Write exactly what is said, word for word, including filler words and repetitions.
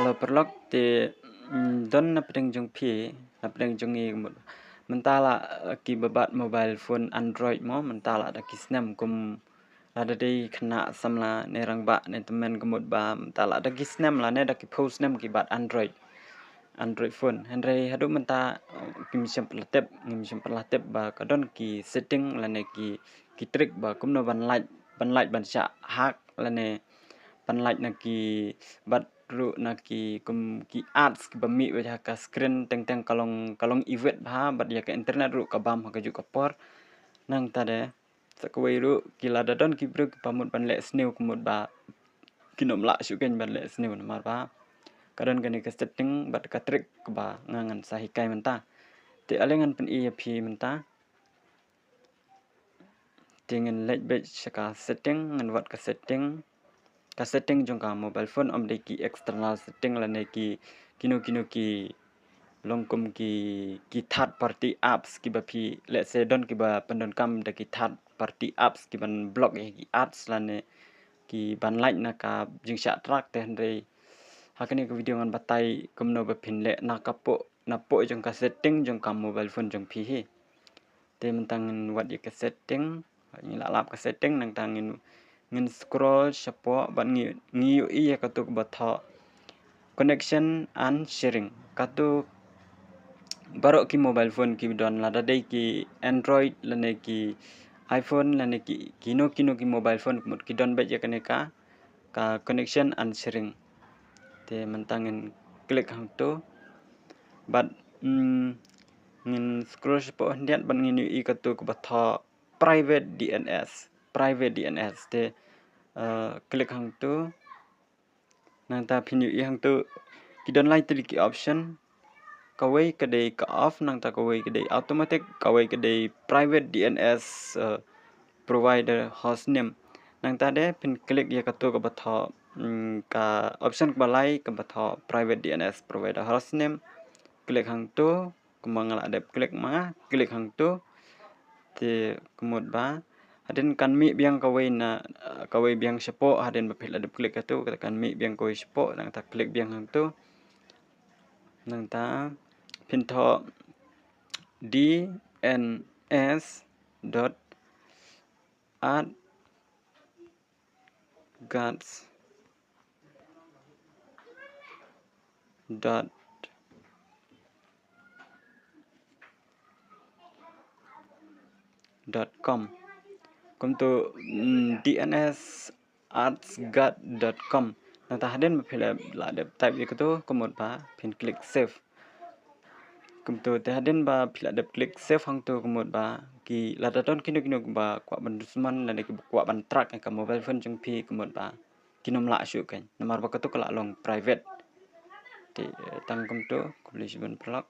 Hello paralok, te, mm, don na pdeng jong phi, na pdeng jong ngi ka mut. Mynta la, eh, ki ba bat mobile phone Android mo, mynta la da ki snem kum la da dei khynnah samla ne rangbah ne tymmen ka mut ba mynta la da ki snem la ne da ki phew snem ki bat Android. Android phone. Hynrei haduh mynta, eh, ngim shym pat la tip, ngim shym pat la tip ba ka don ki setting lane ki, ki trick ba kumno ban lait, ban lait ban shah hack lane ban lait na ki, bad ruh na ki kum ki ads ki ba mih beit ha ka screen teng teng ka long, ka long iwit bha, bad ïa ka internet ruh ka bam ha kajuh ka por. Nangta de sa kawei ruh ki la da don ki briew ki ba mut ban leh sniew ka mut ba kin ym lah shuh kein ban leh sniew namar ba ka don kane ka setting bad ka trick kaba nga ngan sa hikai mynta. Te ale ngan pyni ïa phi mynta. Te ngan leit beit sha ka setting, ngan wad ka setting. Ka setting jong ka mobile phone, ym dei ki external setting lane ki, kino kino ki long kum ki, ki third party apps ki ba phi, let's say don ki ba pyndonkam da ki third party apps ki ban block ïa ki ads lane ki ban lait na ka jingshah track. Te hynrei ha kane ka video ngan batai kumno ba phin leh na ka pdeng, na pdeng jong ka setting jong ka mobile phone jong phi hi. Te mynta ngin wad ïa ka setting, ngi la lap ka setting, nangta ngin, ngin scroll shapoh bad ngi, ngi ïohi ïa katu kaba thoh connection and sharing. Katu baroh ki mobile phone ki don, lada dei ki Android lane ki iPhone lane ki, kino kino ki mobile phone ka mut ki don beit ïa kane ka, ka connection and sharing. Te mynta ngin click hangtu bad, mm, ngin scroll shapoh khyndiat bad ngin ïohi katu kaba thoh private D N S, private D N S. Te, eh, click hangtu. Nangta phin ïohi hangtu ki don lai tylli ki option. Kawei ka dei ka off, nangta kawei ka dei automatic, kawei ka dei private D N S, eh, provider hostname. Nangta de phin click ïa katu kaba thoh, mm, ka option kaba lai kaba thoh private D N S provider hostname. Click hangtu. Kumba nga la dep click ma nga, click hangtu. Te ka mut ba hadien kan mih biang kawei na, eh, kawei biang shapoh, hadien ba phi la dep click hangtu, kan mih biang kawei shapoh, nangta click biang hangtu. Nangta phin thoh D N S dot art guards dot, dot com. Kumtu, mm, D N S arts guard dot com. Nangta hadien ba phi la, la dep type ïa katu, ka mut ba phin click save. Kumtu te hadien ba phi la dep click save hangtu, ka mut ba ki lada don kino kino ba kwah ban dusman lane ki kwah ban track ïa ka mobile phone jong phi, ka mut ba kin ym lah shuh kein namar ba katu ka la long private. Te tang kumtu, khublei shibun paralok.